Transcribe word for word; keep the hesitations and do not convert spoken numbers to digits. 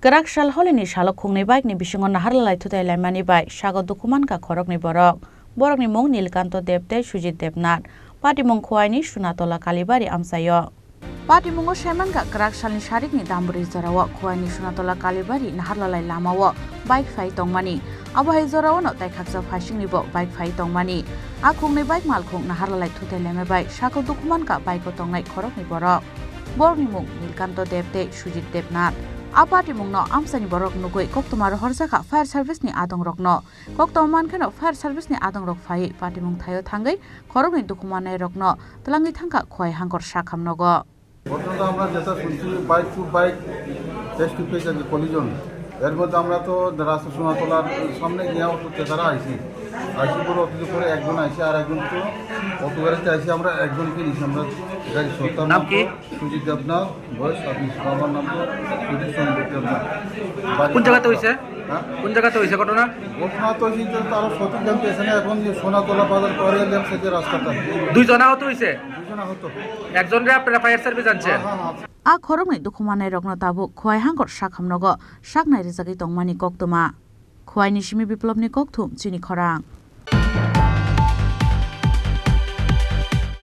Kwrak sal holini salo khungnwi bike ni bisingo naharlalai thutai laimani bai sago dukhu mankha khoroknwi borok. Borokni mung Nilkanto Deb tei Sujit Debnath. Patimung Khwaini Sunatola Kalibari amchaio. Patimungo saimankha kwrak salni sarikni dambri jorao Khwaini Sunatola Kalibari naharlalai lamao bike phai tongmani. Abo hai jorao no taikhaksa phaisingni bo bike phai tongmani. A khungnwi bike malkhung naharlalai thutai laima bai sago dukhu mankha bike o tongnai khoroknwi borok. Borokni mung Nilkanto Deb tei Sujit Debnath. A patimungno amchaini borok nugwi koktwma rohorjakha fire service ni adongrokno. Koktwma mankheno fire service ni adongrok phaiwi patimung thaio thangwi khoroknwi dukhu mannairokno twlangwi thangkha Khwai Hangkor sakhamnogo. ঘটনাটা আমরা যেটা শুনছি, bike to bike face to face আর কি collision. এর মধ্যে আমরা তো রাস্তা সোনাতলার সামনে গিয়ে অটো চেকারা আইছি, আইসি পরে অটো করে একজন আইসি আর একজন তো অটো গাড়িতে আইসি, আমরা একজনকে নিছি। আমরা গাড়ি সত্তার নাম কি? সুজিত দেবনাথ, বয়স ছাব্বিশ। আমার নাম তো সুজিত চন্দ্র দেবনাথ। বাড়ি কোন জায়গাতে হয়েছে? হ্যাঁ? কোন জায়গাতে হয়েছে ঘটনা? ঘটনা তো হয়েছে তো তারা সঠিক জানতে এসে না, এখন যে সোনাতলা বাজার করে এলাম সেটা রাস্তাটা। দুইজন আহত হয়েছে? দুইজন আহত। একজনরে আপনারা ফায়ার সার্ভিস আনছেন? হ্যাঁ, হ্যাঁ, হ্যাঁ। A khoroknwi dukhu mannairokno tabuk Khwai Hangkor sakhamnogo saknai rwjagwi tongmani koktwma. Khwaini simi Biplobni kokthum chini khorang.